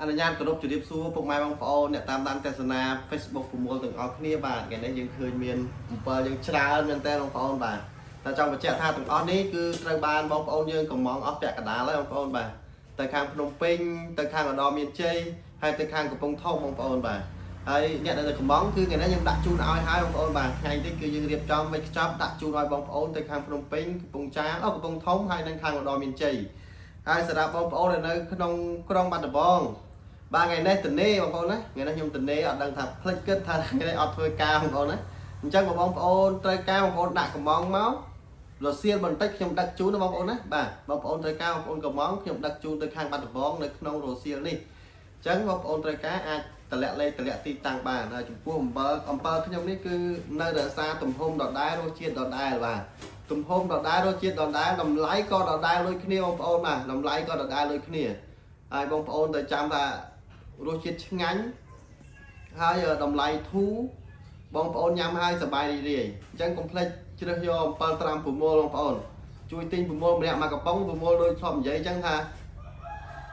អនុញ្ញាតគោរពជម្រាបសួរពុកម៉ែបងប្អូនអ្នកតាមដានទស្សនា Facebook ប្រមូលទាំងអស់គ្នាបាទថ្ងៃនេះយើងឃើញមានអំពិលយើងច្រើនមែនតើបងប្អូនបាទតែចង់បញ្ជាក់ថាទាំងអស់នេះគឺត្រូវបានបងប្អូនយើងកំងអស់ពាក់កណ្ដាលហើយបងប្អូនបាទទៅខាងភ្នំពេញទៅខាងឧត្តរមានជ័យហើយទៅខាងកំពង់ធំបងប្អូនបាទហើយអ្នកដែលទៅកំងគឺថ្ងៃនេះយើងដាក់ជូនឲ្យហើយបងប្អូនបាទថ្ងៃនេះគឺយើងរៀបចំវេចខ្ចប់ដាក់ជូនឲ្យបងប្អូនទៅខាងភ្នំពេញកំពង់ចាមអូកំពង់ធំហើយនិងខាងឧត្តរមានជ័យហើយសម្រាប់បងប្អូនដែលនៅក្នុងក្រុងបាត់ដំបង បាទថ្ងៃនេះតនេបងប្អូនណាថ្ងៃនេះខ្ញុំតនេអត់ដឹងថាភ្លេចគិតថាថ្ងៃនេះអត់ធ្វើការបងប្អូនណាអញ្ចឹងបងប្អូនត្រូវការបងប្អូនដាក់កំងមករសៀលបន្តិចខ្ញុំដឹកជូនណាបងប្អូនណាបាទបងប្អូនត្រូវការបងប្អូនកំងខ្ញុំដឹកជូនទៅខាងបាត់ដំបងនៅក្នុងរសៀលនេះអញ្ចឹងបងប្អូនត្រូវការអាចតម្លាក់លេខតម្លាក់ទីតាំងបានហើយចំពោះអំពិលអំពិលខ្ញុំនេះគឺនៅរក្សាទំហំដដែលរសជាតិដដែលបាទទំហំដដែលរសជាតិដដែលតម្លៃក៏ដដែលដូចគ្នាបងប្អូនបាទតម្លៃក៏ដដែលដូចគ្នាហើយបងប្អូនទៅចាំថា រសជាតិឆ្ងាញ់ហើយតម្លៃធូរបងប្អូនញ៉ាំហើយសប្បាយរីករាយអញ្ចឹងកុំភ្លេចជ្រើសយកអំពិលត្រាំប្រមូលបងប្អូនជួយទិញប្រមូលម្នាក់មកកំប៉ុងប្រមូលដូចធ្លាប់និយាយអញ្ចឹងថា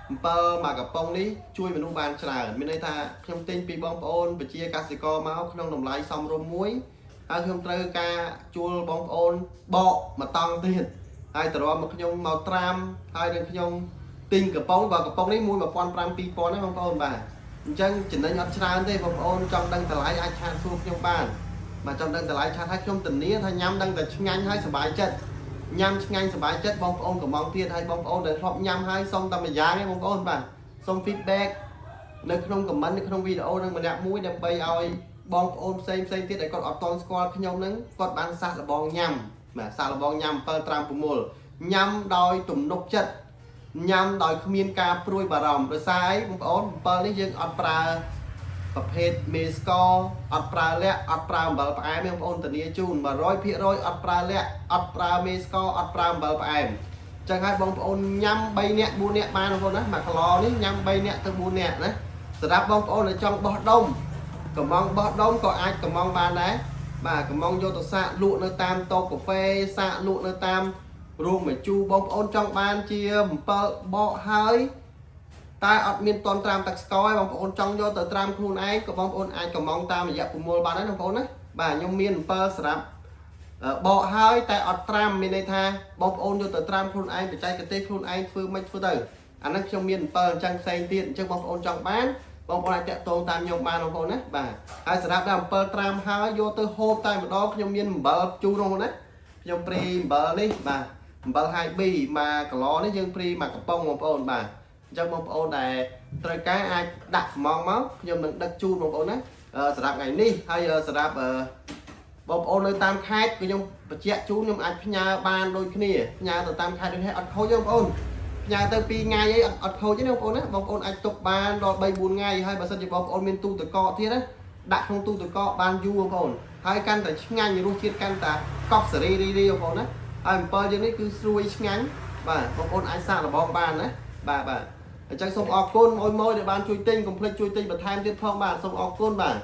អំពិលមកកំប៉ុងនេះជួយមនុស្សបានច្រើនមានន័យថាខ្ញុំទិញពីបងប្អូនប្រជាកសិករមកក្នុងតម្លៃសមរម្យមួយហើយខ្ញុំត្រូវការជួលបងប្អូនបកមួយតង់ទៀតហើយត្រមមកខ្ញុំមកត្រាំហើយនឹងខ្ញុំ ទិញកំប៉ុងបើកំប៉ុងនេះមួយ1500 2000ហ្នឹងបងប្អូនបាទអញ្ចឹងចំណេញអត់ច្រើនទេបងប្អូនចង់ដឹងតម្លៃអាច chat សួរខ្ញុំបានបាទចង់ដឹងតម្លៃ chat ឲ្យខ្ញុំធានាថាញ៉ាំដឹងតែឆ្ងាញ់ហើយសប្បាយចិត្តញ៉ាំឆ្ងាញ់សប្បាយចិត្តបងប្អូនកំងទៀតហើយបងប្អូនដែលធ្លាប់ញ៉ាំហើយសុំតែម្យ៉ាងឯងបងប្អូនបាទសុំ feedback នៅក្នុង comment នៅក្នុងវីដេអូនឹងម្នាក់មួយដើម្បីឲ្យបងប្អូនផ្សេងផ្សេងទៀតដែលគាត់អត់ទាន់ស្គាល់ខ្ញុំហ្នឹងគាត់បានសាកល្បងញ៉ាំបាទសាកល្បងញ៉ាំ7ត្រាំប្រមូលញ៉ាំដោយទំនុកចិត្ត ញ៉ាំដោយគ្មានការព្រួយបារម្ភដោយសារអីបងប្អូនអំពិលនេះយើងអត់ប្រើប្រភេទមេស្ករអត់ប្រើល័ក្ខអត់ប្រើអំបិលផ្អែមទេបងប្អូនធានាជូន100%អត់ប្រើល័ក្ខអត់ប្រើមេស្ករអត់ប្រើអំបិលផ្អែមចឹងហើយបងប្អូនញ៉ាំ3នាក់4នាក់បានបងប្អូនណា1គីឡូនេះញ៉ាំ3នាក់ទៅ4នាក់ណាសម្រាប់បងប្អូនដែលចង់បោះដុំកំងបោះដុំក៏អាចកំងបានដែរបាទកំងយកទៅសាកលក់នៅតាមតូបកាហ្វេសាកលក់នៅតាម រោងម្ជូរបងប្អូនចង់បានជាអំពិលបកហើយតែអត់មានតន់ត្រាំទឹកស្ករឯងបងប្អូនចង់យកទៅត្រាំខ្លួនឯងក៏បងប្អូនអាចកំងតាមរយៈប្រមូលបានដែរបងប្អូនណាបាទខ្ញុំមានអំពិលសម្រាប់បកហើយតែអត់ត្រាំមានន័យថាបងប្អូនយកទៅត្រាំខ្លួនឯងបច្ចេកទេសខ្លួនឯងធ្វើមិនធ្វើទៅអាហ្នឹងខ្ញុំមានអំពិលអញ្ចឹងផ្សេងទៀតអញ្ចឹងបងប្អូនចង់បានបងប្អូនអាចតាក់ទងតាមខ្ញុំបានបងប្អូនណាបាទហើយសម្រាប់ដល់អំពិលត្រាំហើយយកទៅហូបតែម្ដងខ្ញុំមានអំបិលជូរនោះណាខ្ញុំព្រីអំបិលនេះបាទ អំបិលហាយប៊ីមួយគីឡូនេះយើងព្រីមួយកំប៉ុងបងប្អូនបាទអញ្ចឹងបងប្អូនដែលត្រូវការអាចដាក់កំងមកខ្ញុំនឹងដឹកជូនបងប្អូនណាសម្រាប់ថ្ងៃនេះហើយសម្រាប់បងប្អូននៅតាមខេត្តគឺខ្ញុំបញ្ជាក់ជូនខ្ញុំអាចផ្ញើបានដូចគ្នាផ្ញើទៅតាមខេត្តដូចនេះអត់ខូចទេបងប្អូនផ្ញើទៅ2ថ្ងៃអីអត់ខូចទេបងប្អូនណាបងប្អូនអាចទុកបានដល់3 4ថ្ងៃហើយបើសិនជាបងប្អូនមានទូទឹកកកទៀតណាដាក់ក្នុងទូទឹកកកបានយូរបងប្អូនហើយកាន់តែឆ្ងាញ់រសជាតិកាន់តែកប់សេរីរីរីបងប្អូនណា ហើយអំពិលយើងនេះគឺស្រួយឆ្ងាញ់បាទបងប្អូនអាចសាកល្បងបានណាបាទបាទអញ្ចឹងសូមអរគុណមួយមួយដែលបានជួយទិញកុំភ្លេចជួយទិញបន្ថែមទៀតផងបាទសូមអរគុណបាទ។